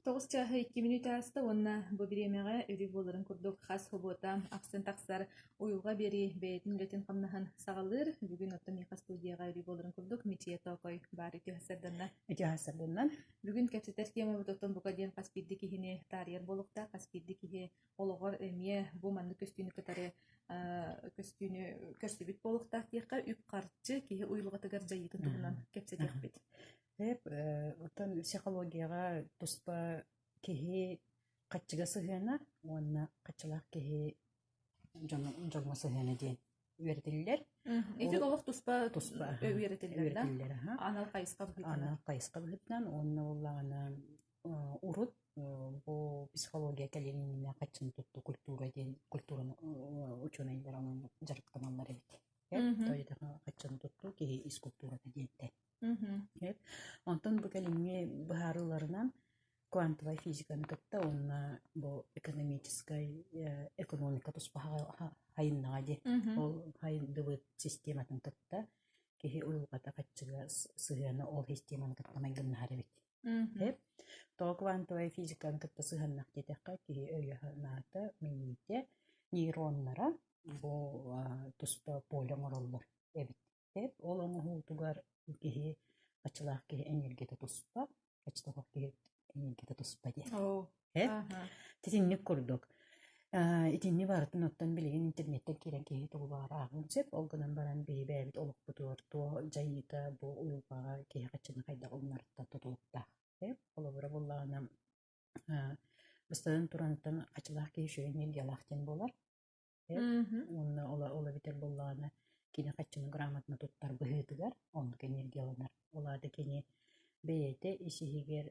Тоҕус чааһы 2 мүнүүтэ ааста уонна бу бириэмэҕэ өрүү буоларын курдук хас субуота ахсын тахсар уйулҕа биэрии бэйэтин үлэтин-хамнаһын саҕалыыр. Бүгүн оттон миэхэ студияҕа өрүү буоларын курдук Мичийэ Тоокой баар үтүө сарданна. Үтүө сарданна. Бүгүн кэпсэтэр темабыт оттон бука диэн хас биирдии киһини таарыйар буолуохтаах, хас биирдии киһи олоҕор эмиэ бу маннык көстүүнү кытары көстүүнү көрсүбүт буолуохтаах диэххэ, үп-харчы киһи уйулҕатыгар дьайыытын туһунан кэпсэтиэхпит. Сөп, оттон психологияҕа туспа киһи хаччыга сыһыана уонна хаччылаах киһи дьоҥҥо сыһыана диэн үөрэтиллэр. Ити олох туспа туспа үөрэтиллэр да? Үөрэтиллэр, аха. Анал хайысха быһыытынан. Анал хайысха быһыытынан уонна буоллаҕына урут бу психология кэлин иннинэ хаччыны туттуу культура диэн культураны учуонайдар онон дьарыктаналлар эбит. Хаччыны туттуу киһи ис культурата диэнтэн. Онтон бу кэлиҥҥи быһаарыыларынан квантовай физиканы кытта уонна бу экономическай экономика туспа хайыннаҕа дии. Ол хайындыбыт систематын кытта киһи уйулҕата хаччыга сыһыана ол системаны кытта майгыннаһар эбит. Тоҕо квантовай физиканы кытта сыһыаннах диэтэххэ, киһи өйө-санаата, мэйиитэ, нейроннара бу туспа поле оҥороллор эбит. Ол оҥоһуутугар киһи аччылаах киһи энергията туспа, аччылаах киһи энергията туспа диэн. Итинник курдук. Итинни барытын оттон билигин интернеттэн киирэн киһи тугу баҕар ааҕыан сөп. Ол гынан баран биһи бэйэбит олохпутугар туох дьайыыта бу уйулҕаҕа киһи хаччыны хайдах ылынарыттан тутулуктаах. Холобура буоллаҕына, бастатан турантан аччылаах киһи үчүгэй энергиялаах диэн буолар. Уонна ол эбэтэр буоллаҕына кини хаччыны грамотно туттар быһыытыгар оннук энергияланар. Ол аата кини бэйэтэ ис-иһигэр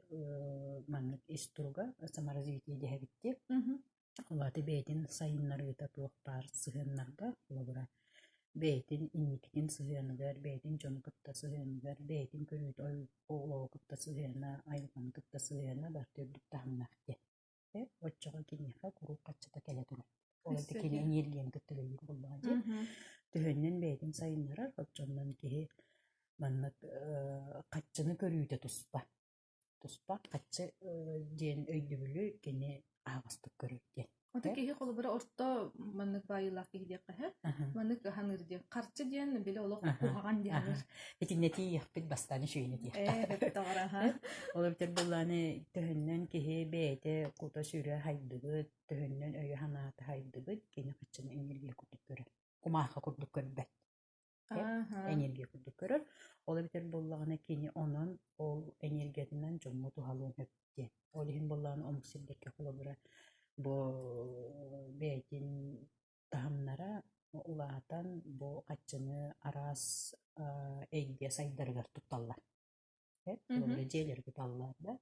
маннык ис туруга саморазвитие дэһэбиттии. Ол аата бэйэтин сайыннарыыта туох баар сыһыаннарга, холобура, бэйэтин инникитин сыһыаныгар, бэйэтин дьону кытта сыһыаныгар, бэйэтин көрүүтэ олоҕу кытта сыһыана, айылҕаны кытта сыһыана барыта үрдүк таһымнаах диэн. Оччоҕо киниэхэ куруук хаччыта кэлэ турар. Ол это кини энергияны кытта үлэлиир буоллаҕа дии. Төһөннөн бэйэтин сайыннарар, оччоннон киһи маннык хаччыны көрүүтэ туспа. Туспа хаччы диэн өйдөбүлү кини аһаҕастык көрөр диэн. Ото киһи холобура орто маннык баайыылаах киһи диэххэ маннык ханыыр диэн харчы диэн били олох куһаҕан диэн Итиннэ тиийиэхпит бастаан үчүгэйин этиэххэ. Ол эбэтэр буоллааны төһөннөн киһи бэйэтэ кута-сүрэ хайдыбыт, төһөннөн өйө-санаата хайдыбыт, кини хаччыны энергия курдук көрөр. Кумааха курдук көрбөт. Энергия курдук көрөр. Ол эбэтэр буоллаҕына кини онон ол энергиятынан дьоҥҥо туһалыан сөп диэн. Ол иһин буоллаҕына омук сирдэргэ холобура бу бэйэтин таһымнара улаатан бу хаччыны араас эйгэ сайдарыгар тутталлар. Холобура дьиэлэри туталлар да,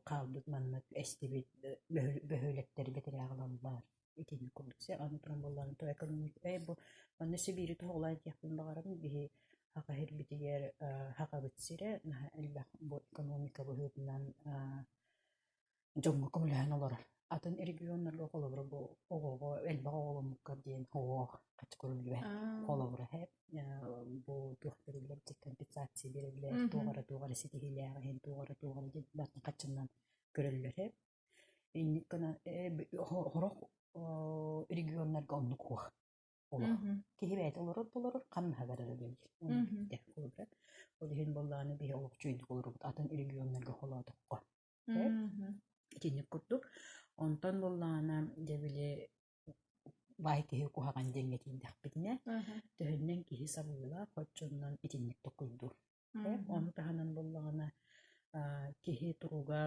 хаалбыт маннык эстибит бөһүөлэктэри бэтэрээ аҕалаллар. Итинник курдук аны туран буоллаҕына то экономика бу манна Сибиири тоһоҕолоон этиэхпин баҕарабын биһи Саха сирбитигэр Сахабыт сирэ наһаа элбэх бу экономика быһыытынан дьоҥҥо көмөлөһөн олорор. Атын регионнарга холобура бу оҕоҕо элбэх оҕоломмукка диэн оҕо хаччы көрүллүбэт. Холобура бу туох бэриллэр компенсация биэрэллэр, туох эрэ туох эрэ ситиһиилээх иһин туох эрэ туох эрэ диэн барытын хаччынан көрөллөр. Инник гына сорох регионнарга оннук суох. Олох. Киһи бэйэтэ олорор да олорор, хамнаһыгар эрэ үлэлиир. Холобура, ол иһин буоллаҕына биһи олох үчүгэйдик олоробут атын регионнарга холоотоххо. Итинник курдук. Онтон буоллаҕына, дьэ били баай киһи куһаҕан диэҥҥэ тиийдэхпитинэ, төһөннөн киһи сабыылаах, оччоннон итинник токуйдуур. Ону таһынан буоллаҕына, киһи туруга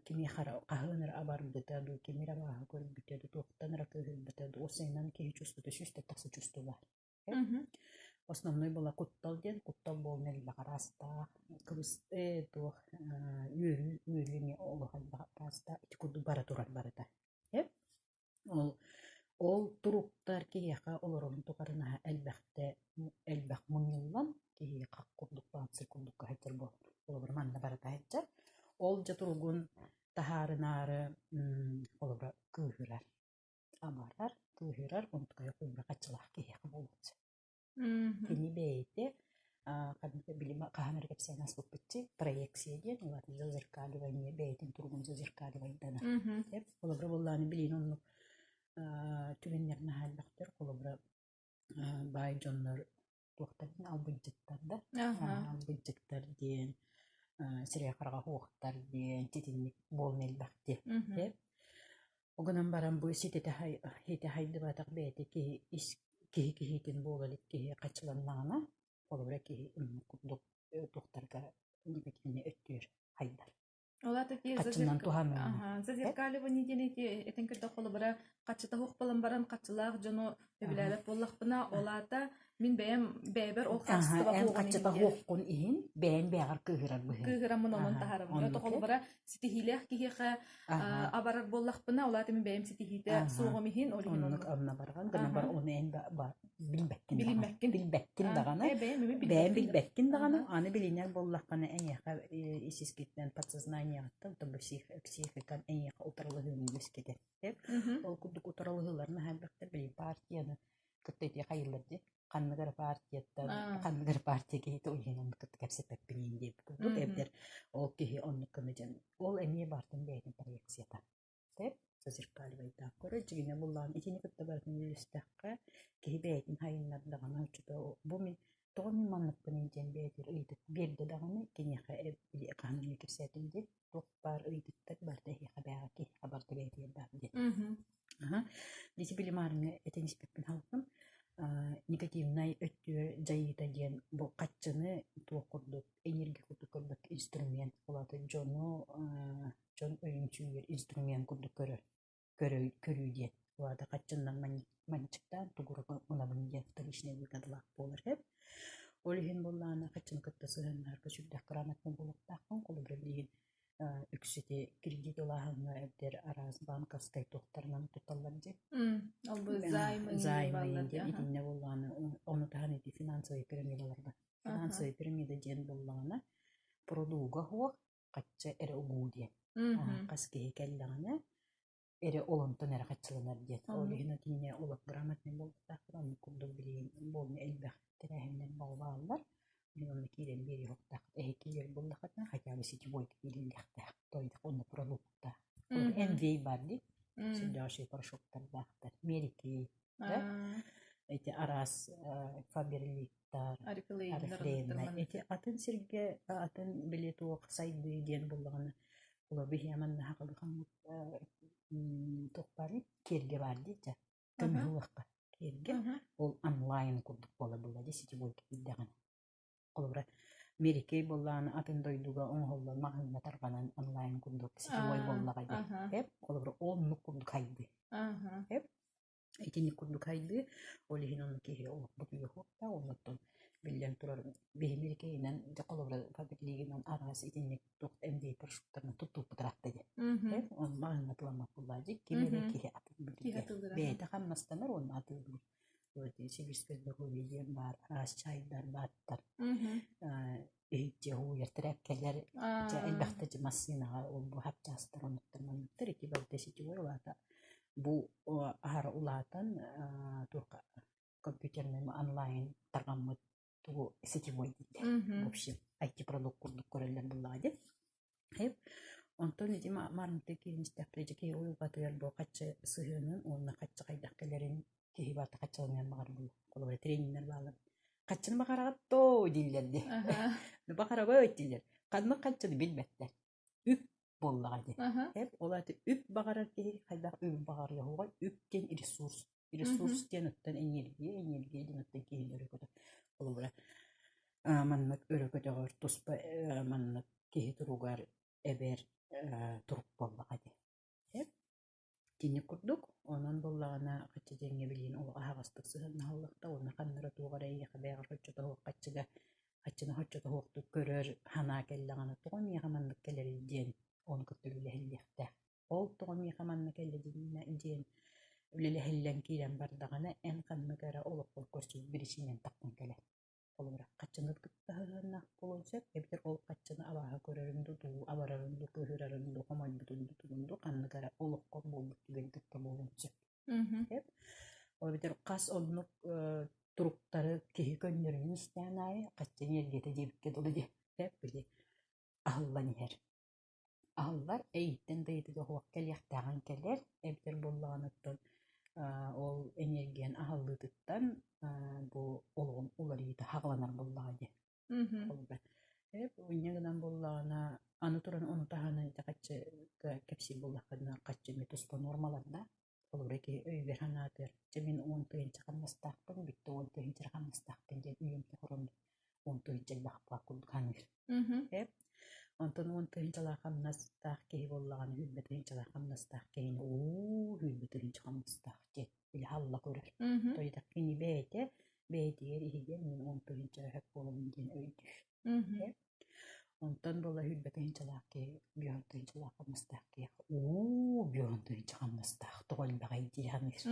кимиэхэ эрэ хаһан эрэ абарбыта дуу, кими эрэ абааһы көрбүтэ дуу, туохтан эрэ кыыһырбыта дуу, уопсайынан киһи чувствота сүүстэн тахса чувство баар. Основной была куттал диэн, куттал буолан элбэх араастаах, кыбыс туох үөрүү, үөрүү эмиэ олох элбэх араастаах, ити курдук бара турар барыта. Ол, ол туруктар киһиэхэ олорорун тухары наһаа элбэхтэ элбэх мунньуллан киһиэхэ курдук панцирь курдукка сылдьар буолар. Холобура манна барыта сылдьар. Ол дьэ туругун таһаарынаары холобура кыыһырар. Абарар, кыыһырар, онтукайа холобура хаччылаах киһиэхэ буолуон сөп. Кини бэйэтэ Ханнык билим хаһан эрэ кэпсээн ааспыппытчы проекция диэн улаатан зазеркаливание бэйэтин туругун зазеркаливайданар. Холобура буоллааны билиин оннук түгэннэр наһаа элбэхтэр. Холобура баай дьоннор туохтарын албынчыттар да албынчыттар диэн сирэйэ-хараҕа суохтар диэн ситинник буолан элбэхти. Ол гынан баран бу ситэтэ хитэ хайдыбатах бэйэтэ киһи ис киһи киһитин буола илик киһи хачыланнаҕына, холобура киһи оннук курдук туохтарга негативнай өттүгэр хайдар. Ол аата ки Хаччынан туһаныыны. зазеркаливание диэн ити этэн көрдөххө холобура хаччыта суох буолан баран хаччылаах дьону сөбүлээбэт буоллахпына, ол аата мин бэйэм бэйэбэр ол хаачыстыба Эн суоҕун хаччыта иһин диэн суоххун иһин бэйэҥ бэйэҕэр кыыһырар быһыыҥ. кыыһыраммын онон Аха, таһаарабын. оннук Ото холобура ситиһиилээх киһиэхэ абарар буоллахпына, ол аата мин бэйэм ситиһиитэ суоҕум иһин, ол иһин Оннук оннук. онно барҕан гынан бар ону эн билбэккин даҕаны. Билиммэккин. Билбэккин даҕаны. Бэйэм эмиэ Бэйэм билбэппин. билбэккин даҕаны. Аны билинэр буоллаххына эйиэхэ ис-искиттэн подсознаниеҕыттан психикан эйиэхэ утарылаһыыны үөскэтэр. Ол курдук утарылаһыылар наһаа элбэхтэр. Били партияны кытта ити хайыылар дии. Ханнык эрэ партияттан ханнык эрэ партия киһитэ уйан оннук кытта кэпсэппэппин диэбит курдук эбэтэр ол киһи оннук гына дьон ол эмиэ баартын бэйэтин проекцията. Сөп зазеркаливайдаах көрөр дьиҥинэ буллаҕын итини кытта барытын үллэстэххэ киһи бэйэтин хайыннардаҕына оччото бу мин тоҕо мин манныкпыный диэн бэйэтигэр ыйытык биэрдэ даҕаны киниэхэ били хаһан эмэ кэпсээтим диэн туох баар ыйытыктар барыта эһиэхэ бээҕэ киһиэхэ барыта бэйэтигэр баар диэн. Аха. Дити били маарыҥҥа этэн испиппин халыппын негативнай өттүгэр дьайыыта диэн бу хаччыны туох курдук энергия курдук көрбөт инструмент ол аата дьону дьон өйүн сүүйэр инструмент курдук көрөр көрүү диэн. Ол аата хаччыннан манчыктаан тугу гынабын диэн вторичнай выгодалаах буолар эбит. Ол иһин буоллаҕына хаччыны кытта сыһыаннаһарга сүрдээх грамотнай буолуохтааххын. Холобура билигин үксүтэ кредит ылааһыҥҥа эбэтэр араас банковскай туохтарынан тутталлар дии. Ол бу займы Займы диэн итиннэ буоллаҕына ону таһынан ити финансовай пирамидалар бар. Финансовай пирамида диэн буоллаҕына продуга суох хачча эрэ угуу диэн. Хас киһи кэллэҕинэ эрэ ол онтон эрэ хаччыланар диэн. Ол иһин отине олох грамотный буолуохтаахпын, оннук курдук билигин буолна элбэх тэрээһиннэр баҕалааллар. Мин онно киирэн биэриэхтээх. Эһи киирэр буоллаххытына хотя бы сетевойга киириллиэхтээх. Тойдох онно продуктаах. MV бар дии. Сүрдээх порошоктардаахтар. Мерики, да? Эти араас Фаберликтар, Арифлеймнар. Эти атын сиргэ, атын били туох сайдыы диэн буллаҕына Ола биһиэ манна хахалыхаммыт туох баарый киэргэ баар дии дьэ көмүһү ылыахха киэргэ ол онлайн курдук буола буолла дии сетевой киирдэҕинэ холобура Америкэй буоллаҕына атын дойдуга оҥоһуллан маҕаһыыҥҥа тарҕанан онлайн курдук сетевой буоллаҕа дии эп холобура оннук курдук хайдыы эп Итинник курдук хайдыы, ол иһин онно киһи олохпут уйуһуохтаах, оннуттан биллэн турар биһи Мирикэйинэн дьэ холобура Фаберлигинэн араас итинник туох MD порошоктарынан туттубуппут ыраатта диэн. Онно маҕаһыыҥҥа атыламмат буоллаҕа дии, ким эрэ киһи атыылыыр бэйэтэ хамнастанар уонна атыылыыр. Вот сибирское здоровье диэн баар, араас чайдар бааттар. Иһитчи уһуйар тряпкэлэр дьэ элбэхтэ дьэ массыынаҕа ол бу хапчаастар оннуктар манныктар ити барыта сетевой улаата бу аһара улаатан туохха компьютернай онлайн тарҕаммыт тугу сетевой дииллэр в общем IT-продукт курдук көрөллөр буоллаҕа дии Онтон ити марымты киһини истэхпинэ дьэ киһи уйулҕатыгар бу хаччы сыһыанын уонна хаччы хайдах кэлэрин киһи барыта хаччыланыан баҕарбыт. Холобура трениннэр бааллар. Хаччыны баҕараҕыт доо дииллэр дии. Баҕарабыт дииллэр. Ханнык хаччыны билбэттэр. Үп буоллаҕа дии. Ол аата үп баҕарар киһи хайдах үп баҕарыаҕай? Үп диэн ресурс. Ресурс диэн оттон энергия, энергия диэн оттон киһини өрө көтөр. Холобура маннык өрө көтөҕөр туспа маннык киһи туругар эбэр турук буоллаҕа дии. Итинник курдук, онон буоллаҕына хаччы диэҥҥэ билигин олох аһаҕастык сыһыаннаһаллахта уонна ханна эрэ туох эрэ эйиэхэ бэйэҕэр соччото суох хаччыга хаччыны соччото суохтук көрөр санаа кэллэҕинэ тоҕо миэхэ маннык кэлэрий диэн ону кытта үлэлэһиллиэхтээх. Ол тоҕо миэхэ манна кэллэ диэн үлэлэһиллэн киирэн бардаҕына эн ханнык эрэ олоххор көрсүбүт биричиинэн тахсан кэлэр. Холобура, хаччыны кытта сыһыаннаах буолуон сөп, эбэтэр ол хаччыны абааһы көрөрүн дуу, тугу абарарын дуу, кыыһырарын дуу, хомойбутун дуу, тугун дуу, ханнык эрэ олоххо буолбут түгэн кытта буолуон сөп. Ол эбэтэр хас оннук Туруктары киһи көннөрүнэн истээн аайы хачча эниэргийэтэ диэбиккэ дылы диэххэ били аһыллан иһэр. Аһыллар эйиттэн да ыйытыга суох кэлиэхтээҕин кэлэр, эбэтэр буоллаҕына оттон ол эниэргийэн аһыллыытыттан бу олоҕун уларыйыыта хаҕыланар буоллаҕа дии. Холобура, инньэ гынан буоллаҕына, аны туран ону таһынан ити хаччыга кэпсиир буоллаххына, хаччы эмиэ туспа нуормалардаах. Холобура, киһи өйүгэр санаатыгар, чэ мин 10 тыһыынча хамнастаахпын, бүттэ 10 тыһыынча эрэ хамнастаахпын диэн үйэм тухары 10 тыһыынча элбэх курдук саныыр. Онтон 10 тыһыынчалаах хамнастаах киһи буоллаҕына, 20 тыһыынчалаах хамнастаах киһини уу 20 тыһыынча хамнастаах диэн били халла көрөр. Тоҕо кини бэйэтэ бэйэтигэр иһигэр мин 10 тыһыынча өһөк буолабын диэн өйдүүр. Онтон буола 20 тыһыынчалаах киһи 50 тыһыынчалаах хамнастаах киһиэхэ уу 50 тыһыынча хамнастаах тоҕо элбэҕий дии саныыр.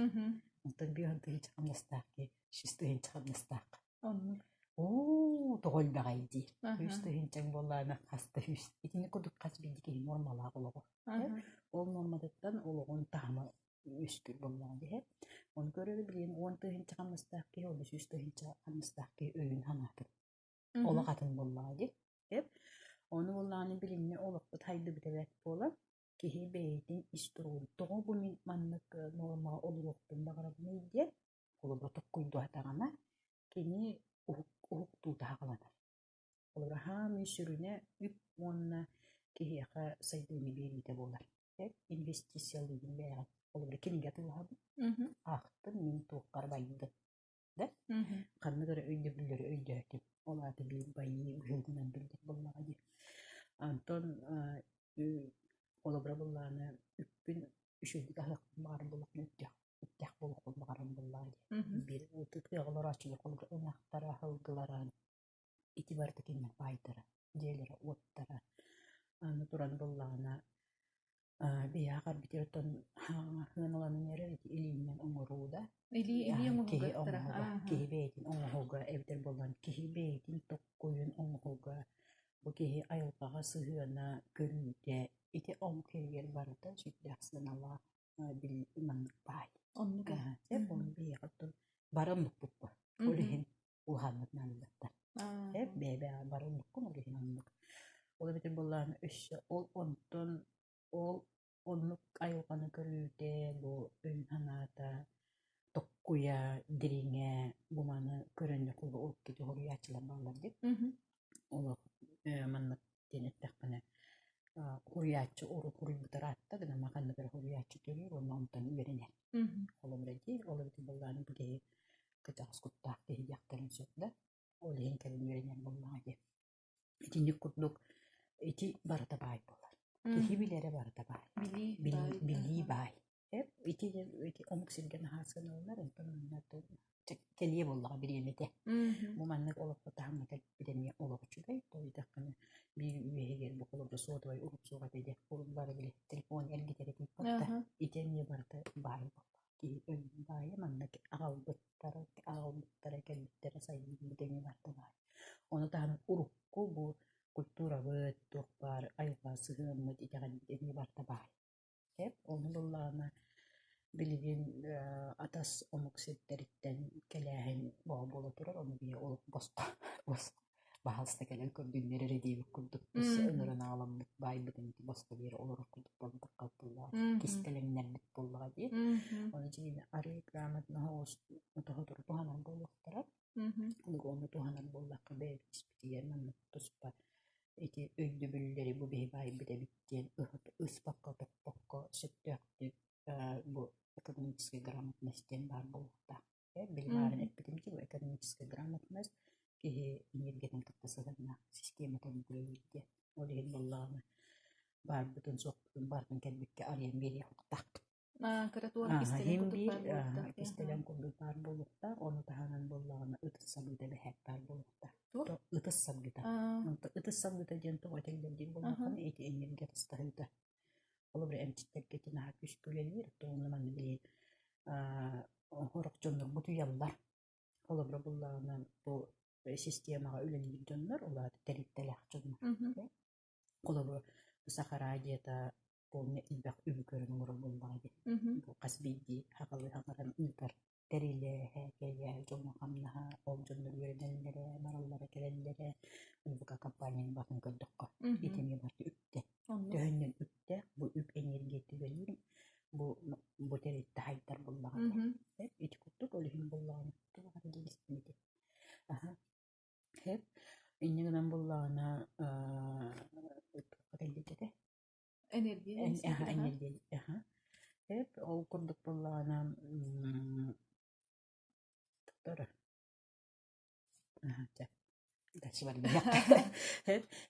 Онтон 50 тыһыынча хамнастаах киһи 100 тыһыынча хамнастаах. Оннук. Оо, тоҕо элбэҕэй диир. 100 тыһыынчаҥ буоллаҕына хас да сүүс. Итини курдук хас биирдии киһи нуормалаах олоҕо. Ол нуорматыттан олоҕун таһыма үөскүүр буоллаҕа дии. Ону көрөрү билигин 10 тыһыынча хамнастаах киһи, ол 100 тыһыынча хамнастаах киһи өйүн санаатын олох атын буоллаҕа дии. Ону буоллаҕына билиҥҥи олохпут хайдыбыт эбээт буолан, киһи бэйэтин ис туругун тоҕо бу мин маннык нуормаҕа олоруохпун баҕарабыный диэн холобура токкуйдуохтаҕына, кини уһуктуута саҕаланар. Холобура, хаамыы сүрүнэ үп уонна киһиэхэ сайдыыны биэриитэ буолар. Инвестициялыыбын бэйэҕин. Холобура, кинигэ атыылаһабын, аахтым, мин туохпар байдым да ханнык эрэ өйдөбүллэри өйдөөтүм. Ол аата биир байыы быһыытынан биллэр буоллаҕа дии. Онтон холобура буоллаҕына үппүн үчүгэйдик аһыахпын баҕарар буоллахпына үптээх үптээх буолуохпун баҕарар буоллаҕа дии. Биир тыаҕа олорооччулар холобура ынахтара, сылгылара ити барыта кинилэр баайдара, дьиэлэрэ, уоттара. Аны туран буоллаҕына биһиэхэ арбитер оттон сыаналанан эрэр ити илиинэн оҥоруу да Илии илии киһи оҥоһугаттара. оҥоһуга, киһи бэйэтин оҥоһуга эбэтэр буоллан киһи бэйэтин токкуйун оҥоһуга, бу киһи айылҕаҕа сыһыана, көрүүтэ ити омук иһигэр барыта сүрдээх сыаналаах маннык баай. Оннук ээ. Сөп, ону биһиэхэ оттон бары оннукпут бу. Ол иһин улаханнык наадыйбаттар. Сөп, бэйэ-бэйэҕэ бары оннуккун, ол иһин оннук. Ол эбэтэр буоллаҕына өссө ол онтон ол оннук айылҕаны көрүүтэ, бу өйүн-санаата токкуйа, дириҥэ, бу маны көрөннөр ол кити хоруйааччылар бааллар дии. Олох маннык диэн эттэхпинэ, хоруйааччы урут хоруйбута ыраатта гынан ханнык эрэ хоруйааччы төрүүр уонна онтон үөрэнэр. Холобура дии, ол эбэтэр буоллаҕына бу киһи кычаҕас куттаах киһи диэхтэрин сөп да, ол иһин кэлин үөрэнэр буоллаҕа дии. Итинник курдук ити барыта баай буолар. Киһи билэрэ барыта баай. Билии Билии, баай. билии баай. Ити ити омук сиргэ наһаа сыаналанар, онтон манна кэлиэ буоллаҕа бириэмэтэ. Бу маннык олоххо таһымҥа кэлбит эмиэ олох үчүгэй. Тоҕо биир үөһүгэр бу холобура суотабай урут суох этэ диэх урут бары били телефон эргитэрэ тиийбэт да ити эмиэ барыта баай буолла. Киһи өлбүт баайа манна аҕалбыттара, аҕалбыттара, кэлбиттэрэ сайдыыбыт эмиэ барыта баай. Ону таһынан урукку бу культурабыт, туох баар айылҕа сыһыаммыт, итэҕэлбит эмиэ барыта баай. Сөп, ону буллаҕына билигин атас омук сирдэриттэн кэлээһин бөҕө буола турар, ону биһи олох босхо босхо баһаалыста кэлэн көрдүннэр эрэ диэбит курдук өссө ыҥыран аҕаламмыт баайбытын ити босхо биэрэ олорор курдук буолбатахха буоллаҕа кистэлэҥнэрбит буоллаҕа дии. Ону дьиҥинэ арыы грамотно соҕус туһанар буолуохтара. Ону туһанар буоллахха бэйэбит испитигэр маннык туспа ити өйдөбүллэри бу биһи баайбыт эбит диэн ыспакка-тохпокко сөптөөхтүк бу экономическая грамотность диэн баар буолуохтаах. Били баарын эппитим дии, бу экономическая грамотность киһи энергиятын кытта сыһыаннаах систематын үлэлиир диэн. Ол иһин буоллаҕына баарбытын-суохпутун барытын кэлбиккэ арыйан биэриэх тахпыт. Кыра туох кистэлэҥ Иһин курдук биир баар буолуохтаах. кистэлэҥ курдук баар буолуохтаах, ону таһынан буоллаҕына ытыс сабыыта эбэһээт баар буолуохтаах. Туох? Ытыс сабыыта. Ытыс сабыыта диэн тоҕо этиллэр диир буоллаххына, ити энергия атастаһыыта. Холобура, эмчиттэргэ ити наһаа күүскэ үлэлиир, оттон манна били сорох дьоннор бутуйаллар. Холобура буоллаҕына, бу системаҕа үлэлиир дьоннор, ол аата тэрилтэлээх дьоннор. Холобура, Саха радиота полный элбэх үбү көрөн олорор буоллаҕа дии. Бу хас биирдии аҕалыы аҥарын ыытар. Тэрилээһэ, кэлээ, дьоҥҥо хамнаһа, ол дьоннор үөрэнэллэрэ, бараллара кэлэллэрэ, НВК компанияны батын көрдөххө, ити эмиэ барыта үптэ. Төһөннөн үптээх, бу үп энергия түбэлиир, бу бу тэрилтэ хайдар буоллаҕа дии. Ити курдук ол иһин буоллаҕына туох эрэ диэн истим ити. Аха. Сөп. Инньэ гынан буоллаҕына, туохха кэлбит этэ? Энергия Энергия. Сөп. Ол курдук буоллаҕына, туттара. Дальше барбыйах.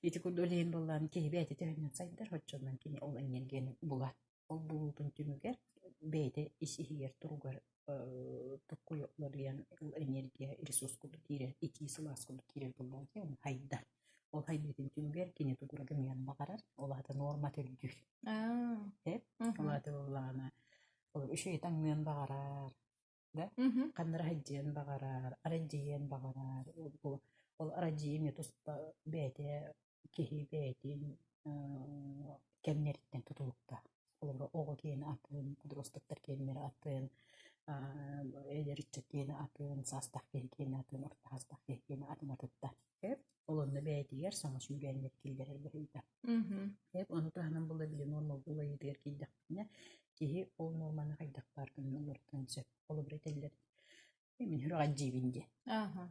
Ити курдук ол иһин буоллаҕына киһи бэйэтэ төһөннөн сайдар, оччонон кини ол энергияны булар. Ол булуутун түмүгэр бэйэтэ ис-иһигэр туругар токкуйа уларыйан ол энергия ресурс курдук киирэр, итии сылаас курдук киирэр буоллаҕа дии, ону хайдар. Ол хайдыытын түмүгэр кини тугура гыныан баҕарар, ол аата нуорма төрдүүр. Сөп? Ол аата буоллаҕына, ол үчүгэй таҥныан баҕарар, да? Ханна эрэ сылдьыан баҕарар, аралдьыйыан баҕарар. Ол аралдьыйыы эмиэ туспа бэйэтэ киһи бэйэтин кэмнэриттэн тутулуктаах. Холобура, оҕо киэнэ атын, подростактар киэннэрэ атын, эдэр ыччат киэнэ атын, саастаах киһи киэнэ атын, орто саастаах киһи киэнэ атын атыттар. Ол онно бэйэтигэр саҥа сүүрээннэр киллэрэр быһыыта. Ону таһынан була били нуорма уларыйыытыгар киирдэхпитинэ, киһи ол нуорманы хайдах баар гынан уларытыан сөп. Холобура этэллэр мин сүрэҕэлдьиибин диэн.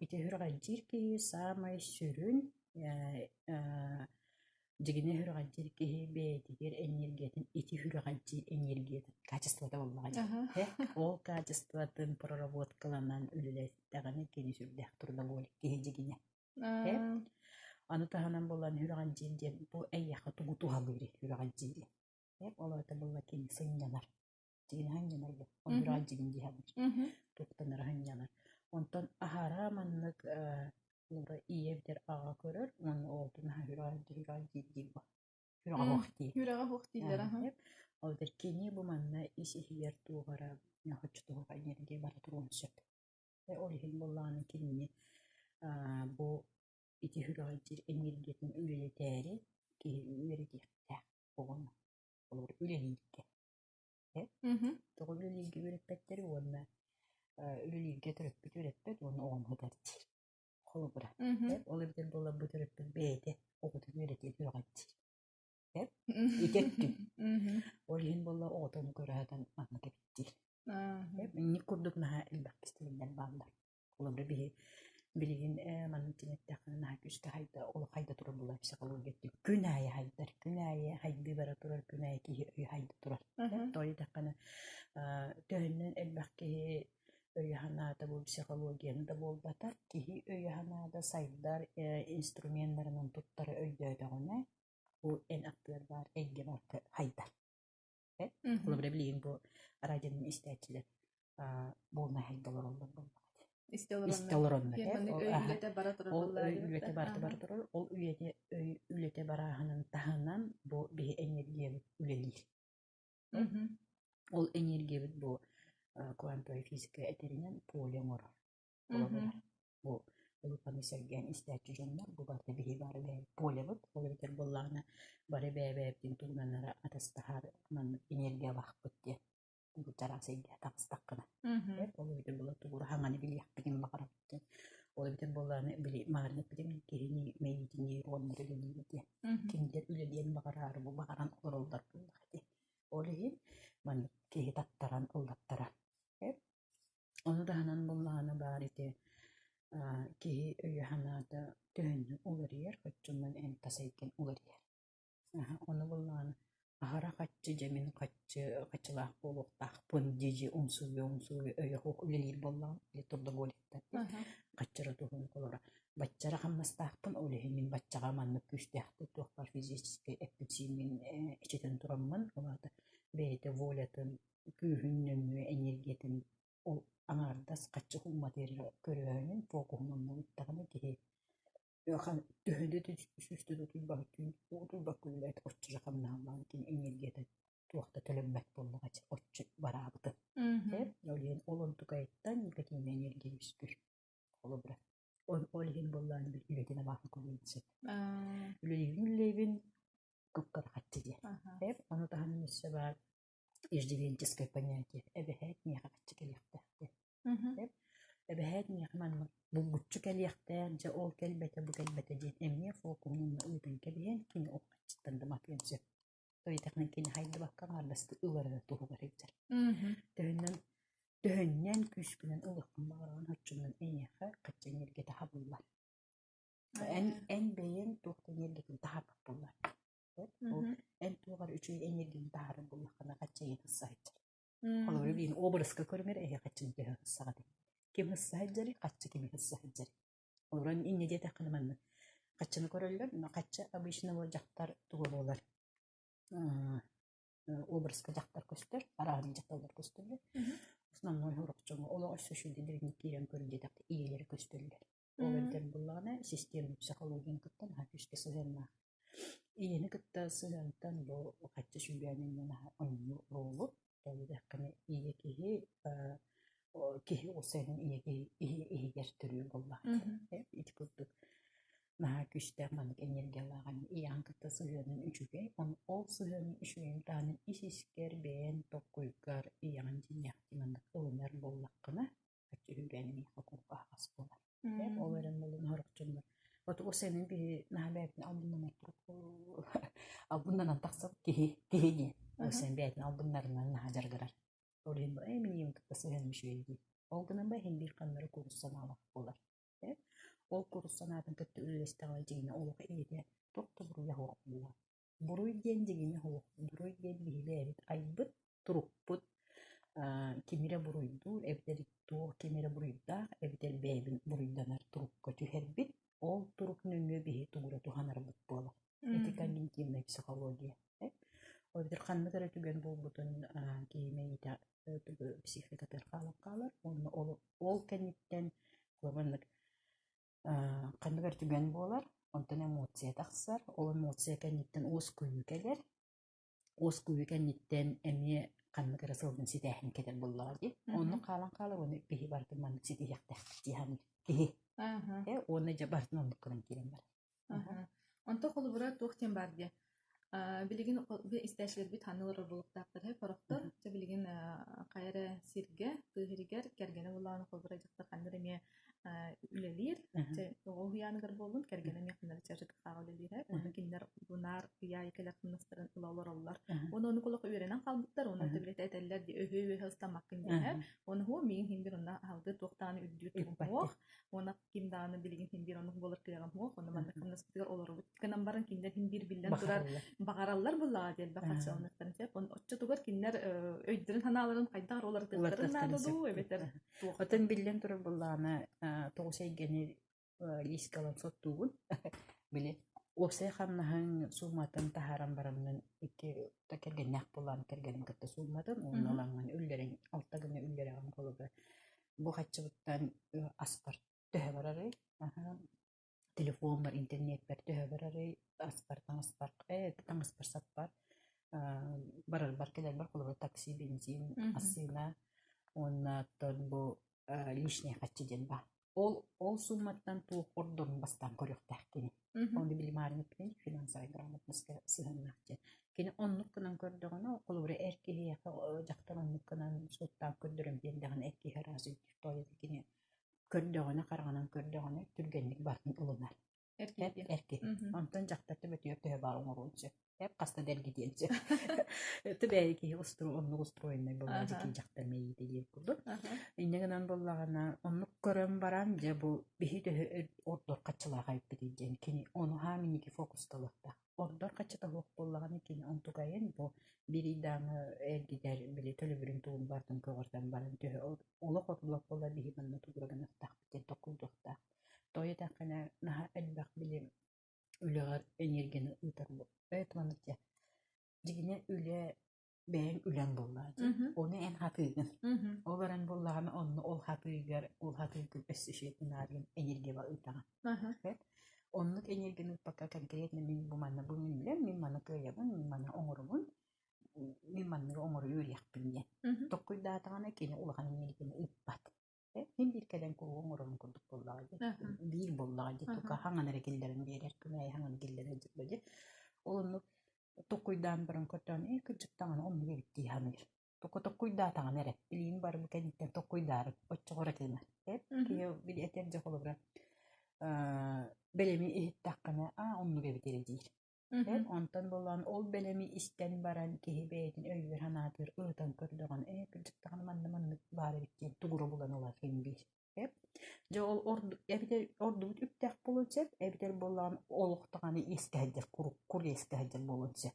Ити сүрэҕэлдьиир киһи саамай сүрүн дьигинэ сүрэҕэлдьиир киһи бэйэтигэр энергиятын ити сүрэҕэлдьиир энергиятын качествота буоллаҕа дии. Ол качествотын проработкаланан үлэлэттэҕинэ кини сүрдээх трудоголик киһи дьигинэ. Аны таһынан буолан сүрэҕэлдьиир диэн бу эйиэхэ тугу туһалыырый сүрэҕэлдьиири? Ол аата буолла кини сынньанар. Дьигин аһынньанар бу. Оннураҕа дьигин дии саныыр. Туттанара аһынньанар. Онтон аһара маннык улара ийэ эбэтэр аҕа көрөр уонна оҕотун аһа сүрэҕэ диир диир бу. Сүрэҕэ суох диир. Сүрэҕэ суох дииллэр аха. Ол эбэтэр кини бу манна ис иһигэр туох эрэ хоччотуһуга энергия бара туруон сөп. Ол иһин буоллаҕына кинини бу ити сүрэҕэлдьиир энергиятын үлэлэтээри киһи үөрэтиэхтээх оҕону. Холобур, үлэлииргэ. Тоҕо үлэлииргэ үөрэппэттэр уонна үлэлииргэ төрөппүт үөрэппэт уонна оҕону сытар диир. Холобура. Ол эбэтэр буоллар бу төрөппүт бэйэтэ оҕотун үөрэтиэн сүрэҕэлдьиир. Ити өттүн. Ол иһин буолла оҕотун көрө сатан маннык эбит диир. Инник курдук наһаа элбэх кистэлэҥнэр бааллар. Холобура биһи билигин маннык диэн эттэххинэ наһаа күүскэ хайда олох хайда турар буолар психология өттүн күн аайы хайдар, күн аайы хайдыы бара турар, күн аайы киһи өйө хайда турар. Тоҕо диэтэххинэ төһөннөн элбэх киһи өйө-санаата бу психологияны да буолбатар, киһи өйө-санаата сайдар инструменнарынан туттара өйдөөтөҕүнэ, бу эн аттыгар баар эйгэ барыта хайдар. Холобура билигин бу радионы истээччилэр буолна хайда олороллор буоллаҕа Истэ истэ олороннор Маннык өй үлэтэ бара турар ол өй үлэтэ барыта бара турар ол үйэтэ өй үлэтэ барааһынын таһынан бу биһи энергиябыт үлэлиир ол энергиябыт бу квантовай физика этэринэн поле оҥорор Холобура, бу улаханы сэргээн истээччи дьоннор бу барыта биһи бары бэйэбит полебыт, ол эбэтэр буоллаҕына бары бэйэ-бэйэбитин туһунан эрэ атастаһар маннык энергиялаахпыт диэн бу чараас эйгэ таҕыстаххына. Ол эбэтэр буолла тугу хаҥаны билиэхпитин баҕарабыт диэн. Ол эбэтэр буоллаҕына били маарынап битим киһини мэйиитин нейроннар үлэлиир диэн. Кинилэр үлэлиэн баҕараары бу баҕаран олороллор буоллаҕа дии. Ол иһин маннык киһи таттаран ыллаттарар. Ону таһынан буоллаҕына баар ити киһи өйө-санаата төһөннөн уларыйар, оччонон эн тас эйгэн уларыйар. Ону буоллаҕына аһара хаччы дьэ мин хаччы хаччылаах буолуохтаахпын дии-дии умсугуйа-умсугуйа өйө суох үлэлиир буоллаҕым или трудоголиктар хаччыра туһун холоро баччара хамнастаахпын ол иһин мин баччаҕа маннык күүстээхтик туох баар физическэй эппин-сииммин эчэтэн тураммын ол аата бэйэтэ волятын күүһүн нөҥүө энергиятын ол аҥаардас хаччы умматыгар көрөөһүнүн фокуһун онно ыыттаҕына киһи төһөнү сүүстэ да утуйбакка утуйбакка үлэлээт оччо хамнаһалаан кини энергията туох да төлөммөт буоллаҕа оччо бараабытын ол иһин ол онтукайыттан никотиннай энергия үөскүүр холобура ол иһин буоллаан үлэтин абааһы көрүөн сөп үлэлиибин үлэлиибин кып-кыра хаччы диэн ону таһынан өссө баар иждивенческое понятие эбэһээт миэхэ хаччы кэлиэхтээх диэн. Эбэһээт миэхэ маннык булгуччу кэлиэхтээх, дьэ ол кэлбэтэ, бу кэлбэтэ диэн эмиэ фокуһун онно ыытан кэбиһэн, кини ол хаччыттан да матыан сөп. Ыйытахына кини хайдыбакка аҥаардастыы ылар эрэ туһугар сылдьар. Төһөннөн төһөннөн күүскүнэн ылыаххын баҕараҕын оччонон эйиэхэ хачча энергията хабыллар. Эн эн бэйэҥ туох да энергиятын таһаарбат буоллар. Ол эн туох эрэ үчүгэй энергияны таһаарар буоллаххына хачча эйиэхэ ысса сылдьар. Холобура билигин образка көрүмэр эһиэхэ хаччыны төһө ыссаҕытый? Ким ысса сылдьарый, хаччы кими ысса сылдьарый? Холобура инньэ диэтэххинэ маннык хаччыны көрөллөр, но хачча обычно ол дьахтар туга буолар образка дьахтар көстөр, арааһын дьахталлар көстөллөр. Основной сорох дьоҥҥо олох өссө үчүгэй дириҥник киирэн көрүү диэтэххэ ийэлэрэ көстөллөр. Ол эбэтэр буоллаҕына систиэмэ психологияны кытта наһаа күүскэ сыһыаннаах. Ийэни кытта сыһыантан бу хаччы сүүрээнинэн наһаа оонньуур оруолу. Диэтэххинэ ийэ киһи киһи ол сайын ийэ киһи иһигэр төрүүр буоллаҕа. Ити курдук наһаа күүстээх маннык энергиялаах ийэҕин кытта сыһыанын үчүгэй. Ол сыһыанын үчүгэйин таһынан ис-искэр бэйэҥ толкуйгар ийэҕин дьиҥнээхтик маннык ылынар буоллаххына хаччы сүүрээнин миэхэ куруук аһаҕас буолар. Ол эрэн буолан сорох дьоннор вот ол сэнин биһи наһаа бэйэтин албыннанар албыннанан тахсар киһи киһи диэн. Ол сен бэйэтин албыннарынан наһаа дьарыгырар. Ол иһин ээ мин ийэм кытта сыһыаным үчүгэй дии. Ол гынан ба иһин биир ханнары курус санаалаах буолар. Ол курус санаатын кытта үллэстэҕинэ дьиҥинэ олох ийэтэ туох да буруйа суох буолар. Буруй диэн дьиҥинэ суох. Буруй диэн биһи бэйэбит айбыт турукпут кими эрэ буруйдуур эбэтэр туох ким эрэ буруйдаах эбэтэр бэйэбин буруйданар турукка түһэрбит, ол турук нөҥүө биһи тугу эрэ туһанарбыт буолар. Ити когнитивная психология. Ол эбэтэр ханнык эрэ түгэн буолбутун киһи мэйиитэ психикатыгар хаалан хаалар уонна ол ол кэнниттэн маннык ханнык эрэ түгэн буолар, онтон эмоция тахсар, ол эмоция кэнниттэн уоскуйуу кэлэр, уоскуйуу кэнниттэн эмиэ ханнык эрэ сылгын ситээһин кэлэр буоллаҕа дии. Оннук хаалан хаалар уонна киһи барытын маннык ситиһиэхтээх дии саныыр киһи. Уонна дьэ барытын оннук гынан киирэн барар. Онто холобура туох диэн баар диye. Билигин истээчилэрбит ханна олорор буолуохтаахтар хорохтор. Дьэ билигин хайа эрэ сиргэ, тыа сиригэр кэргэнэ буоллаҕына холобура дьахтар ханна эрэ эмиэ үлэлиир. Дьэ оҕо уһуйааныгар буоллун, кэргэнэ эмиэ ханна эрэ чажыкхааҕа үлэлиирэ. Онно кинилэр бунаар ыйаайы кэлэр хамнастарын ыла олороллор. Уонна ону олох үөрэнэн хаалбыттар, уонна билэтэ этэллэр дии өһүө-үөһэ ыстаммаккын диэһэ. Уонна һуу миигин иһин бир онно аһалгы туох даҕаны үрдүүр тугум суох. Уонна ким даҕаны билигин син биир оннук буолар кыаҕым суох, онно маннык хамнаспытыгар олоробут гынан баран кинилэр син биир биллэн турар баҕараллар буоллаҕа диэн элбэх харчыланыахтарын сөп. Оччотугар кинилэр өйдөрүн-санааларын хайдах эрэ уларытыахтарын наада дуу эбэтэр туох? Оттон биллэн турар буоллаҕына тоҕус эйгэни лиискэ ылан соттуубун. Били уопсай хамнаһыҥ сууматын таһааран бараммын икки кэргэннээх буолан кэргэним кытта суумматын уонна ылаҥҥын үллэрин алта гына үллэрэҕин холобура бу хаччыбыттан аспар төһө барарый? Телефоммар, интернетпэр төһө барарый? Аспар, таҥаспар, таҥаспар саппар, барарбар кэлэрбэр холобура такси, бензин, массыына уонна оттон бу лишний хаччы диэн баар. Ол ол сууматтан туох ордорун бастаан көрүөхтээх кини. Ону билимаарыҥ финансовай грамотноска сыһыаннаах диэн. Кини оннук гынан көрдөҕүнэ, холобура эр киһиэхэ дьахтар оннук гынан суоттаан көрдөрөн биэрдэҕинэ эр киһи араас өйдүүр тоойута кини көрдөҕүнэ, хараҕынан көрдөҕүнэ түргэнник барытын ылынар. Эр киһи. Эр киһи. Онтон дьахтар төбөтүгэр төһө баар оҥоруон сөп. Эп хаста да эргитиэн сөп. Төбөйө киһи оннук устроеннай буоллаҕа дьикий дьахтар мэйиитэ диир курдук. Инньэ гынан буоллаҕына оннук көрөн баран дьэ бу биһи төһө ордор хаччылаах эбиппитий диэн кини ону хаам инники фокусталыахтаах. Ордор хаччыта суох буоллаҕына кини онтукайын бу биир ыйдааҥы эргитэр били төлөбүрүн тугун барытын көҕүрдэн баран төһө олох ордубат буолла биһи манна тугура гыныахтаахпыт диэн толкуйдуохтаах. Тоҕо диэтэххинэ наһаа элбэх били үлэҕэр энергияны ыытар маннык дьэ дьиҥинэ үлэ бэйэҥ үлэҥ буоллаҕа дии ону эн хатыыгын ол эрэн буоллаҕына онно ол хатыыгар ол хатыыргын өссө үчүгэй гынааргын энергияба ыытаҕын оннук энергияны ыыппакка конкретно мин бу манна бу мин үлэм мин маны кыайабын мин маны оҥоробун мин манныгы оҥоро үөрүйэхпин диэн толкуйдаатаҕына кини улахан энергияны ыыппат. Мин биир кэлэн кулугу оҥорорум курдук буоллаҕа дии. Биир буоллаҕа дии. Тука хаҥан эрэ киллэрэн биэрэр, күнээйи хаҥан киллэрэн дии. Ол оннук толкуйдаан баран көрдөөн, ээ кырдьык даҕаны оннук эбит дии саныыр. Токуйдаатаҕына эрэ, билигин бары бу кэнниттэн токуйдаары оччоҕо эрэ тыынар. Киһи били этэр дьэ холобура бэлэми иһиттэххинэ аа оннук эбит эрэ диир. Онтон буолан ол бэлэми истэн баран киһи бэйэтин өйүгэр-санаатыгар ырытан көрдөҕүнэ ээ кырдьыктаҕына манна маннык баар эбит диэн тугура булан ылар син биир. Дьэ ол эбэтэр ордубут үптээх буолуон сөп, эбэтэр буоллаҕына олох даҕаны иэскэ сылдьар кур иэскэ сылдьар буолуон сөп.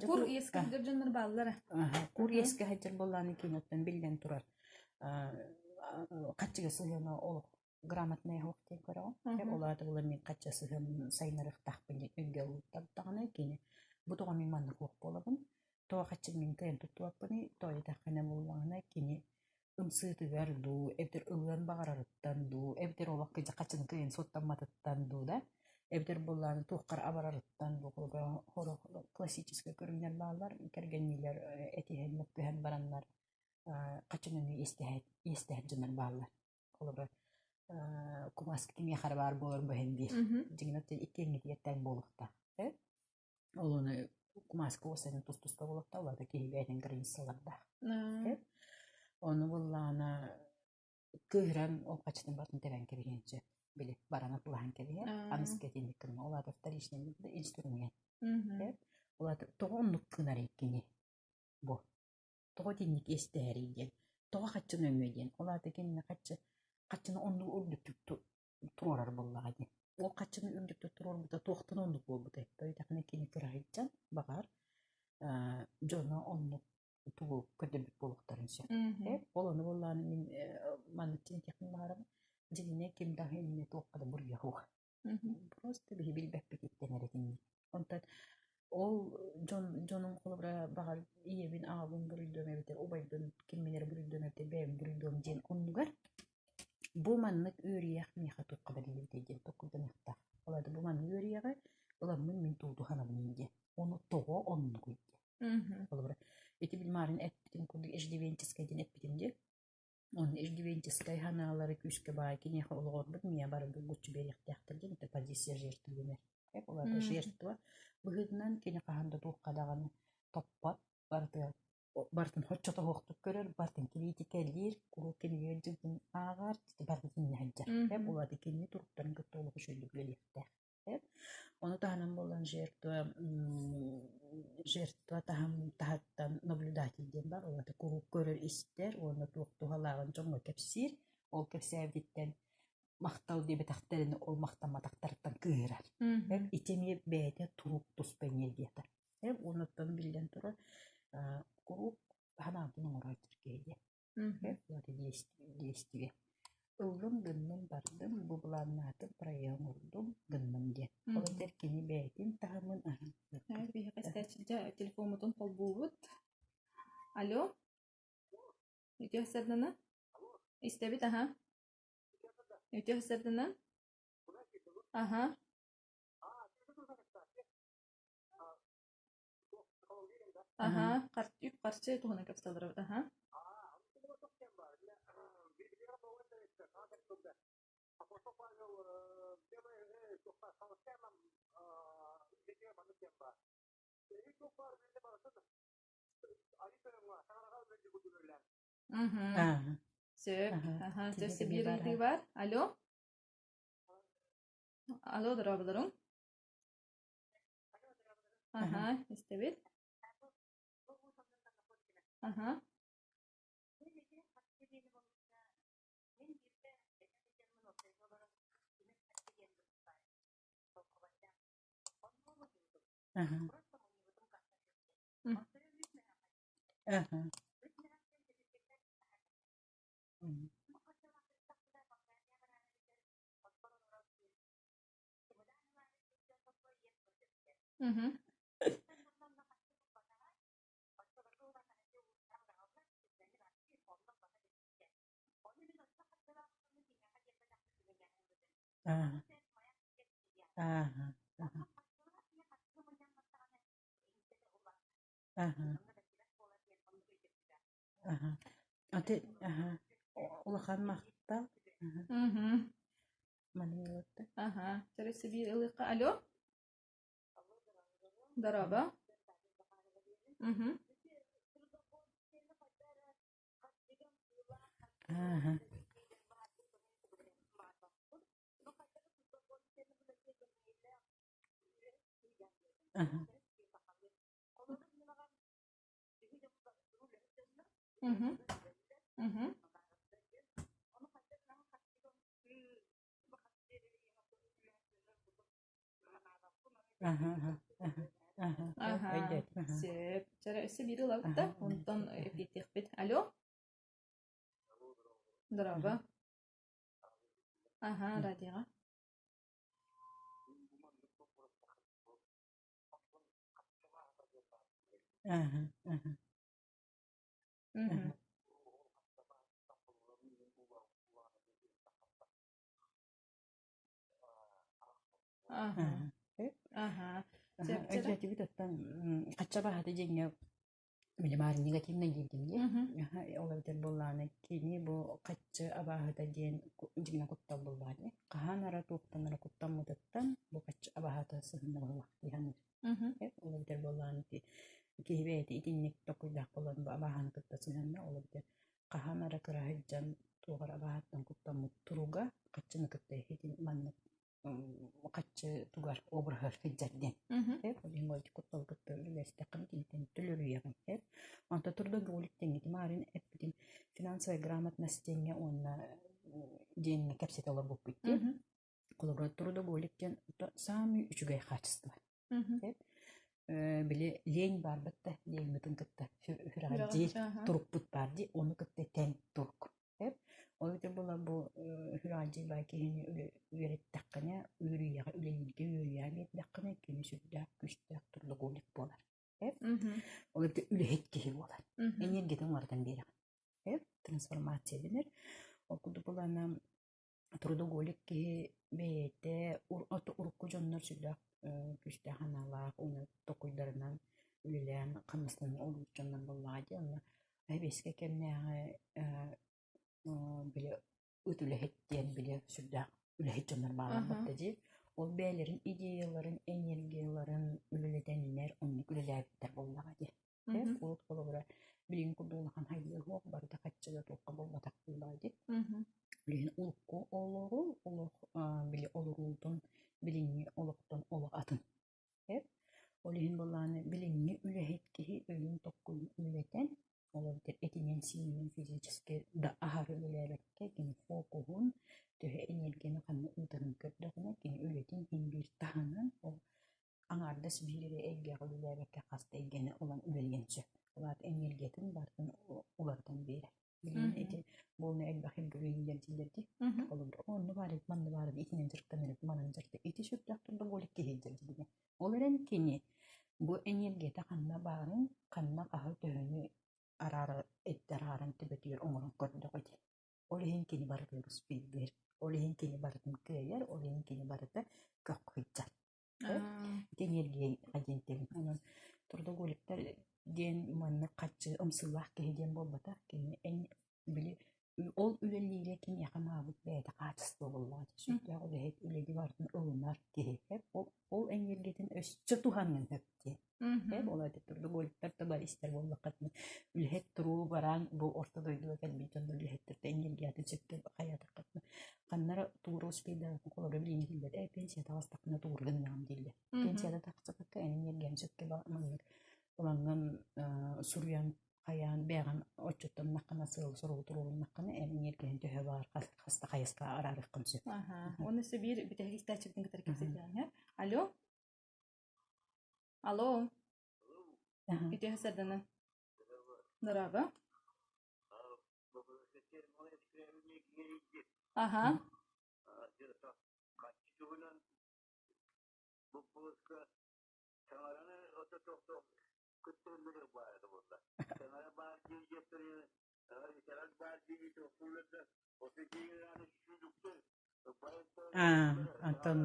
Кур иэскэ сылдьар дьоннор бааллара. Кур иэскэ сылдьар буоллаҕына киноттон биллэн турар хаччыга сыһыана олох грамотнай оһох диэн көрөҕүн. Ол аата буолар мин хачча сыһыан сайынарыахтаахпын диэн өйгө ылыттардаҕына кини бу тоҕо мин маннык уох буолабын, тоҕо хаччы мин кыайан туттубаппыный, тоҕо диэтэххинэ буоллаҕына кини ымсыытыгар дуу, эбэтэр ылыан баҕарарыттан дуу, эбэтэр олох хаччыны кыайан суоттамматыттан дуу да, эбэтэр буоллаҕына туохха эрэ абарарыттан дуу, холобура классическай көрүҥнэр бааллар, кэргэнниилэр этиһэн, мөккүһэн бараннар хаччыны иэстэһэр дьоннор бааллар. Холобура кумааска кимиэхэ эрэ баар буолар быһан диир. Дьиҥинэн иккиэҥҥитигэр тэҥ буолуохтаах. Ол ону кумааска уостан тус-туспа буолуохтаах, ол аата киһи бэйэтин границалардаах. Ону буллаҕына кыыһыран ол хаччытын барытын тэбэн кэбиһиэн сөп. Били баран атылаһан кэбиһэр, аныска итинник гына. Ол аата вторичный инструмент. Ол аата тоҕо оннук гынар кини бу? Тоҕо итинник иэстэһэрий диэн? Тоҕо хаччыны өҥүө диэн? Ол аата кинини хаччы хаччыны оннук үрдүктүк туруорар буоллаҕа дии. Ол хаччыны үрдүктүк туруорбута туохтан оннук буолбутай? Тоҕо кини кыраһыйтан, баҕар, дьоно оннук тугу көрдөрбүт буолуохтарын сөп. Ол ону буоллаҕына мин маннык чинэтиэхпин баҕарабын. Дьиҥинэ ким даҕаны иннинэ туохха да буруйа суох. Просто биһи билбэппититтэн эрэ итинник. Онтон ол дьон дьонум холобура баҕар ийэбин, аҕабын буруйдуом эбэтэр убайбын киммин эрэ буруйдуом эбэтэр бэйэм буруйдуом диэн оннугар бу маннык үөрүйэх миэхэ туохха бэриллибитэй диэн толкуйданыахтаах. Ол аата бу маннык үөрүйэҕи ыламмын мин тугу туһанабыный диэн. Ону тоҕо оннугуй диэн. Холобура, ити билмаарын эппитим курдук иждивенческэй диэн эппитим дии. Онно иждивенческэй санаалары күүскэ баай киниэхэ олоҕорбут миэ бары булгуччу биэриэхтээхтэр диэн это позиция жертвы дэнэр. Ол аата жертва быһыытынан кини хаһан да туохха даҕаны топпот, барытыгар барытын хоччотоһуохтук көрөр, барытын кириитикэлиир, куруук кинигэ дьылтын ааҕар, барытын иннэ сылдьар. Ол аата кинини туруктарын кытта олох үчүгэйдик үлэлиэхтээх. Ону таһынан буолан жертва жертва таһым таһыттан наблюдатель диэн баар, ол аата куруук көрөр-истэр уонна туох туһалааҕын дьоҥҥо кэпсиир. Ол кэпсээбититтэн махтал диэбэтэхтэрин ол махтамматахтарыттан кыыһырар. Ити эмиэ бэйэтэ турук туспа энергията. Уонуттан биллэн турар куруук санаатын оҥорор киһи диэн. Действие. Ыллым, гынным, бардым, бу былааннаатым, проект оҥордум, гынным диэн. Ол эбэтэр кини бэйэтин таһымын аһын. Биһиэхэ истээччи телефоммутун холбуубут. Алло? Үтүө сарданан? Истэбит, аха. Үтүө сарданан? Аха. Аха, үп-харчы туһунан кэпсэтэллэр аха. Мгм. Сөп. Аха, өссө биир ыйытыы баар. Алло? Алло, дорооболоруҥ. Аха, истэбит. Аха. Аха. Аха. Мгм. Аа. Ааха. Аха. Аха. Аха. Аты аха. Улахан махтал. Аха. Мгм. Манна ылытта. Аха. Төрөссө биир ылыахха. Алло. Дорообо. Мгм. Ааһа. Аха. Мгм. Мгм. Аха, аха, аха, аха, Аха, өйдөөтүм, аха. сөп. Чара өссө биир ылабыт Аха, да, онтон эпиэтиэхпит. Алло, здорово. Аха, радиоҕа. Аха, аха, Мгм. Аха, аха. аха. Аха, Сөп, чара. өйдөөтүбүт оттон хачча баһата дьиҥҥэ Билимаар негативнай дииргин дии. Мгм. Аһа, ол эбэтэр буоллаҕына кини бу хаччы абааһыта диэн дьиҥэ куттал буоллаҕа дии. Хаһан эрэ туохтан эрэ куттаммытыттан бу хаччы абааһыта сыһынна быһыылаах дии саныыр. Мгм. Ол эбэтэр буоллаҕына ити киһи бэйэтэ итинник толкуйдаах буолан бу абааһыны кытта сыһыанна, ол эбэтэр хаһан эрэ кыра сылдьан туох эрэ абааһыттан куттаммыт туруга хаччыны кытта итин маннык хаччы тугар обраһар сылдьар диэн. Ол куттал кытта үлэлэстэххинэ киниттэн төлөрүйэҕин. Онто трудоголик диэҥҥитин маарын эппитин финансовая грамотность диэҥҥэ уонна диэҥҥэ кэпсэтэ олорбуппут дии. Холобура, трудоголик диэн саамай үчүгэй хаачыстыба. Били лень баарбыт да, леҥмитин кытта сүрэҕэлдьиир турукпут баар дии, ону кытта тэҥ турук. Ол этэ буолар бу сүрэҕэлдьиир баай киһини үөрэттэххинэ, үөрүйэҕи үлэлииргэ үөрүйэҕи биэрдэххинэ, кини сүрдээх күүстээх трудоголик буолар. Ол эбэтэр үлэһит киһи буолар. Энергиятын уларытан биэрэҕин. Трансформация дэнэр. Ол курдук буоллаҕына трудоголик киһи бэйэтэ урукку дьоннор сүрдээх күүстээх санаалаах уонна толкуйдарынан үлэлээн хамнастанан олорбут дьоннор буоллаҕа дии. Онно сэбиэскэй кэмнээҕи били ыт үлэһит диэн били сүрдээх үлэһит дьоннор бааллар батта дии. Ол бэйэлэрин идеяларын, энергияларын үлэлэтэннэр оннук үлэлээбиттэр буоллаҕа дии. Урут холобура билигин курдук улахан хайдыа суох барыта хаччыга туохха буолбатах буоллаҕа дии. Билигин урукку олору олох били олоруутун билиҥҥи олохтон олох атын. Ол иһин былааны билиҥҥи үлэһит киһи өйүн токкуйун үлэтэн, ол эбэтэр этинэн-сиининэн физически да аһары үлэлээбэккэ кини фокуһун, төһө энергияны ханна ыытарын көрдөҕүнэ, кини үлэтин иһин биир таһынан ол аҥаардас биир эрэ эйгэҕэ үлэлээбэккэ хас да эйгэни ылан үлэлиэн сөп. Ол аата энергиятын барытын уларытан биэрэр. Билигин ити буолна элбэх үлэлииллэр дииллэр дии. Холобур, онно баар эбит, манна баар эбит, итинэн дьарыктанар эбит, манан дьарыкта. Ити сүрдээх трудоголик киһи дьэ Ол эрэн кини бу энергията ханна баарын, ханна хаһы төһөнү араара эрдэ арааран төбөтүгэр оҥорон көрдөҕө ити. Ол иһин кини барытын успейдыыр, ол иһин кини барытын кыайар, ол иһин кини барыта көххө сылдьар. Ити энергия диэн Онон трудоголиктар диэн маннык харчы ымсыылаах киһи диэн буолбатах. Кини били ол үлэлиирэ киниэхэ маабыт бэйэтэ хаачыстыба буоллаҕа. Сүрдээх үлэһит, үлэни барытын ылынар киһи. Ол энергиятын өссө туһаныан сөп диэн. Ол эти трудоголиктар да бары истэр буоллаххытына үлэһит туруу бараан бу орто дойдуга кэлбит дьоннор үлэһиттэртэн энергиятын сөпкө хайаатаххытына ханнара тугура успейдаабыккын холобура билиҥҥи дииллэр ээ пенсия таҕыстаххына тугура гыныаҕым дииллэр. Пенсияда тахсыбакка эн энергияны сөпкө маннык ылаҥҥын суруйан хайаан бэйэҕин отчуттаннаххына сыалы-соругу туруоруннаххына эн энергияны төһө баар хаста хайысха араарыаххын сөп. Уонна өссө биир бүтэһик истээччибитин кытары кэпсэтиэҕиҥ. Алло. Алло. Үтүө сардаҥа. Дорообо. Аха. Аа, антон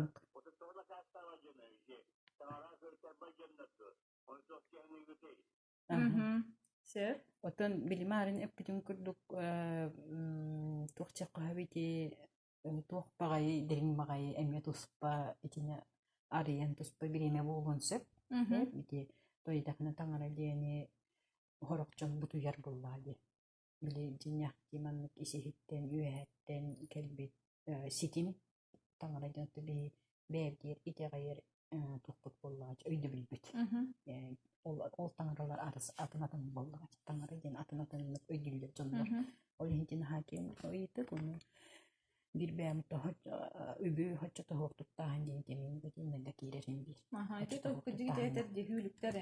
Сөп. Оттон билимаарын эппитин курдук туох чеххоһо ити туох баҕайы дириҥ баҕайы эмиэ туспа итини арыйан туспа бириэмэ буолуон сөп. Ити тойтахына таҥара диэни сорох дьон бутуйар буоллаҕа дии. Били дьиҥнээхтии маннык ис-иһиттэн, үөһэттэн кэлбит ситим таҥара диэн биһи бэйэбитигэр итэҕэйэр туохпут буоллаҕа өйдөбүлбүт. Ол ол таҥаралар атын-атын буоллаҕа таҥара диэн атын-атыннык өйдүүллэр дьоннор. Ол иһин наһаа киэҥ ыйытык ону биир бэйэм үбү хоччо тоһуох туттааһын диэн тимин итиннэргэ киирэрин биир. Аха, ити кырдьык этэр дии хүүлүктэр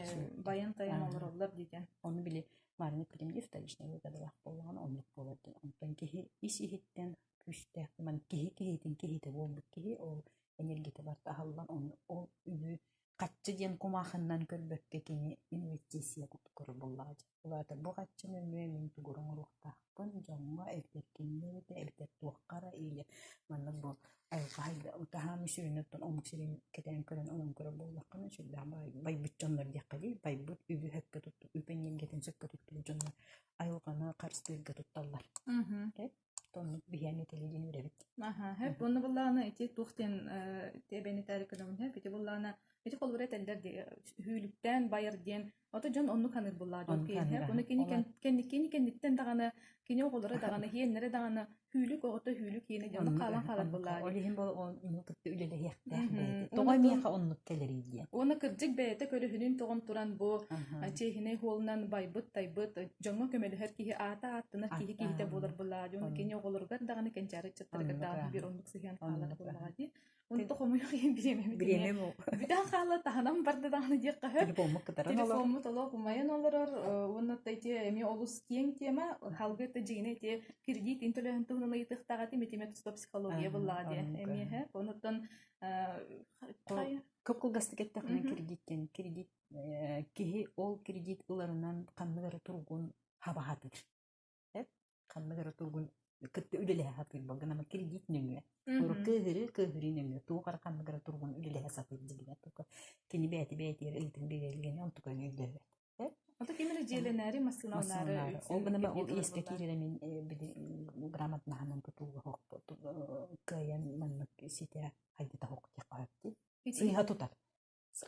байан-тайан олороллор диэн. Ону били маарыҥҥы эппитим вторичный выгодалаах буоллаҕына оннук буолар диэн. Онтон киһи ис-иһиттэн күүстээх ман киһи киһитин киһитэ буолбут киһи ол энергията барыта аһыллан ол үбү хаччы диэн кумаахыннан көрбөккө кини инвестиция курдук көрөр буоллаҕа дии. Ол аата бу хаччы нөҥүө мин тугу оҥоруохтаахпын дьоҥҥо эбэтэр кинигэ эбэтэр эбэтэр туохха эрэ или маннык бу айылҕа таһаам сүрүн оттон омук сирин кэтээн көрөн онон көрөр буоллаххына сүрдээх байбыт дьоннор диэххэ дии байбыт үбү сөпкө туттубут үп энергиятын сөпкө туттубут дьоннор айылҕаны харыстыырга тутталлар. Оннук биһиэн этили диэн үрэбит. Аха, хөп уонна буллаҕына ити туох диэн эбэни таары көрөмүн хөп ити буллаҕына ити холобура этэллэр дии хүүлүктээн байар диэн ото дьон оннук ханыыр буллаҕа дьон киһи ону кини кэнникини кэнниттэн даҕаны кини оҕолоро даҕаны хиэннэрэ даҕаны хүүлүк оҕото хүүлүк иэнэ дьону хаалан хаалар буллаҕа Ол иһин бол ону кытта үлэлэһиэхтээх бэйэтэ. Тоҕо миэхэ оннук кэлэрий диэн. Уонна кырдьык бэйэтэ көрүһүнүн тоҕон туран бу чиэһинэй хуолунан байбыт-тайбыт, дьоҥҥо көмөлөһөр киһи аата ааттанар киһи киһитэ буолар былаа дьон кини оҕолоругар даҕаны кэнчээри ыччаттарыгар даҕаны биир оннук сыһыан хаалар буоллаҕа дии. Онто хомойуох иһин бириэмэбит Бириэмэм бүтэн хаалла таһынан барда даҕаны диэххэ сөп. Телефоммут кытаран олорор. Телефоммут олох умайан олорор уонна ити эмиэ олус киэҥ тема халгы ити дьиҥинэ ити кредит төлөһөн туһунан ыйытыахтаах этим итимэ туспа психология буоллаҕа диэ эмиэ һэ онуттан Көп кылгастык эттэххинэ кредиттэн кредит киһи ол кредит ыларынан ханнык эрэ туругун хабаһатыыр. Ханнык эрэ туругун кытта үлэлэһэ сатыыр буолган ама кредит нөҥүө. Кыыһырыы кыыһырыы нөҥүө туох эрэ ханнык эрэ туругун үлэлэһэ сатыыр дьиҥинэ кини бэйэтэ бэйэтигэр ыйытын биэрэлгэнэ онтукайын өйдөөбөт. Ото ким эрэ дьиэлэнээри массыыналаары Ол гынан ол иэскэ киирэрэ мин били грамотнаһынан тутууга кыайан маннык ситэ хайдата хоқ диэххэ сөп дии. Сыыһа тутар.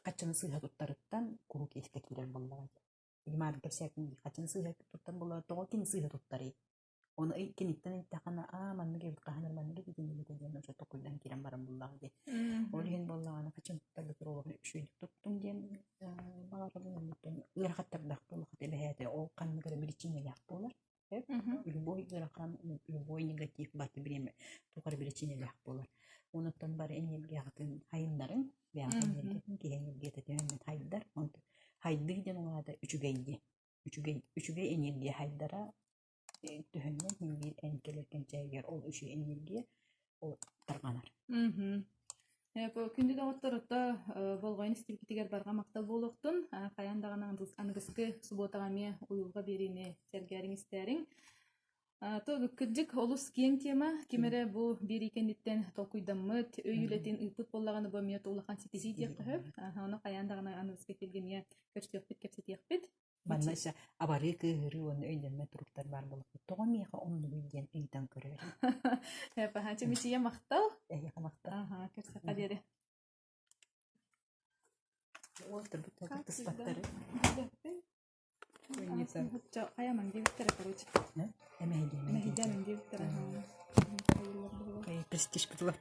Хаччыны сыыһа туттарыттан куруук иэскэ киирэр буоллаҕа дии. Илимаар кэпсээтин дии хаччыны сыыһа туттар буоллаҕа тоҕо кини сыыһа туттарый? Ону киниттэн ыйыттаххына аа маннык эбит хаһан эрэ маннык эбит иннибитэ диэн уже токуйдан киирэн баран буллаҕа дии. Ол иһин буоллаҕына хаччын туттарбыт олоҕун үчүгэйдик туттуҥ диэн баҕарабын оннуттан ыарахаттардаах буоллахха эбэһээтэ ол ханнык эрэ биричиинэлээх буолар. Любой ыарахан, любой негатив баты бириэмэ туох эрэ биричиинэлээх буолар. Онуттан бары энергияҕытын хайыннарыҥ, бэйэҕит энергиятын, киһи энергията түһэн хайдар. Онтон хайдыы диэн ол аата үчүгэй диэн. Үчүгэй, үчүгэй энергия хайдара төһөннөн син биир эн кэлэр кэнчээригэр ол үчүгэй энергия ол тарҕанар. Күндү доҕоттор, ото болҕойон истибиккитигэр барҕа махтал буолуохтун. Хайаан даҕаны аныгыскы субуотаҕа эмиэ уйулҕа биэриини сэргээриҥ истээриҥ. То кырдьык олус киэҥ тема. Ким эрэ бу биэрии кэнниттэн толкуйдаммыт, өй үлэтин ыыппыт буоллаҕына бу эмиэ улахан ситиһии диэххэ сөп. Ону хайаан даҕаны аныгыскы эфиргэ эмиэ көрсүөхпүт, кэпсэтиэхпит. Манна өссө абарыы, кыыһырыы уонна өйдөммөт туруктар баар буолуохтар. Тоҕо миэхэ оннугуй диэн ыйытан көрөөр. Паһааччы Мичийэ махтал. Эһиэхэ махтал. Аха, көрсөххө диэри. Уолтарбыт тыспаттары. Хайаман диэбиттэрэ, короче. Эмэһидиэмэн Мэһидиэмэн диэбиттэрэ. Престиж бутула.